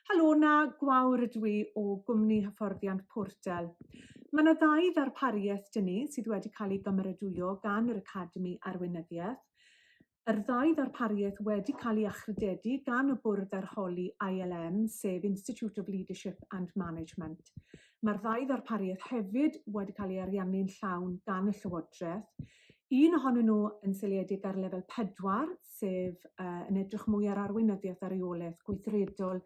Helo 'na, Gwawr ydw i o gwmni hyfforddiant Portal. Mae yna ddau ddarpariaeth 'da ni sydd wedi cael ei gymeradwyo gan yr Academi Arweinyddiaeth. Yr ddau ddarpariaeth wedi cael ei achrededu gan y Bwrdd Arholi ILM, sef Institute of Leadership and Management. Mae'r ddau ddarpariaeth hefyd wedi cael ei ariannu'n llawn gan y Llywodraeth. Un ohonyn nhw yn seiliedig ar lefel 4, sef uh, yn edrych mwy ar arweinyddiaeth a reolaeth gweithredol,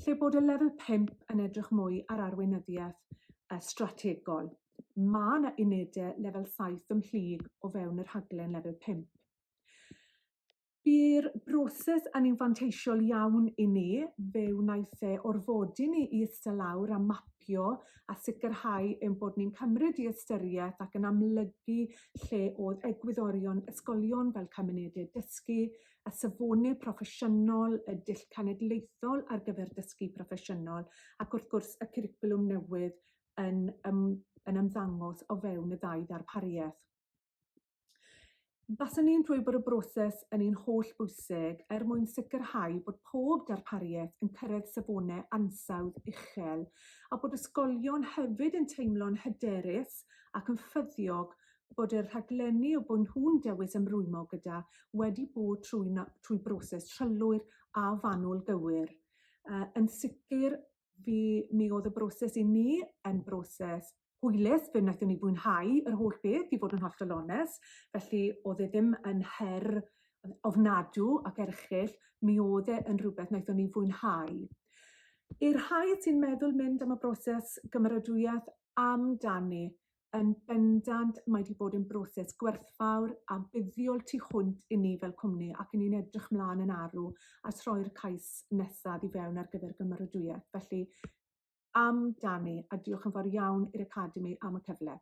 lle bod y lefel 5 yn edrych mwy ar arweinyddiaeth uh, strategol. Mae yna unedau lefel 7 ymhlyg o fewn y rhaglen lefel 5. Bu'r broses yn un fanteisiol iawn i ni, fe wnaeth e orfodi ni i ista lawr a mapio a sicrhau ein bod ni'n cymryd i ystyriaeth ac yn amlygu lle oedd egwyddorion ysgolion fel cymunedau dysgu, y safonau proffesiynol, y dull cenedlaethol ar gyfer dysgu proffesiynol ac wrth gwrs y cwricwlwm newydd yn, yn ymddangos o fewn y ddau ddarpariaeth. Baswn i'n dweud bod y broses yn un holl bwysig er mwyn sicrhau bod pob darpariaeth yn cyrraedd safonau ansawdd uchel a bod ysgolion hefyd yn teimlo'n hyderus ac yn ffyddiog bod y rhaglenni o bod nhw'n dewis ymrwymo gyda wedi bod trwy, trwy broses trylwyr a fanwl gywir. Uh, yn sicr, fi, mi oedd y broses i ni yn broses hwylus, fe wnaethon ni fwynhau yr holl beth, i fod yn hollol onest. Felly, oedd e ddim yn her ofnadw ac erchyll, mi oedd e yn rhywbeth wnaethon ni fwynhau. I'r rhai sy'n meddwl mynd am y broses gymeradwyaeth amdani, yn bendant mae wedi bod yn broses gwerthfawr a buddiol tu hwnt i ni fel cwmni ac 'y ni'n edrych mlaen yn arw at rhoi'r cais nesaf i fewn ar gyfer gymeradwyaeth. Felly, amdani, a diolch yn fawr iawn i'r Academi am y cyfle.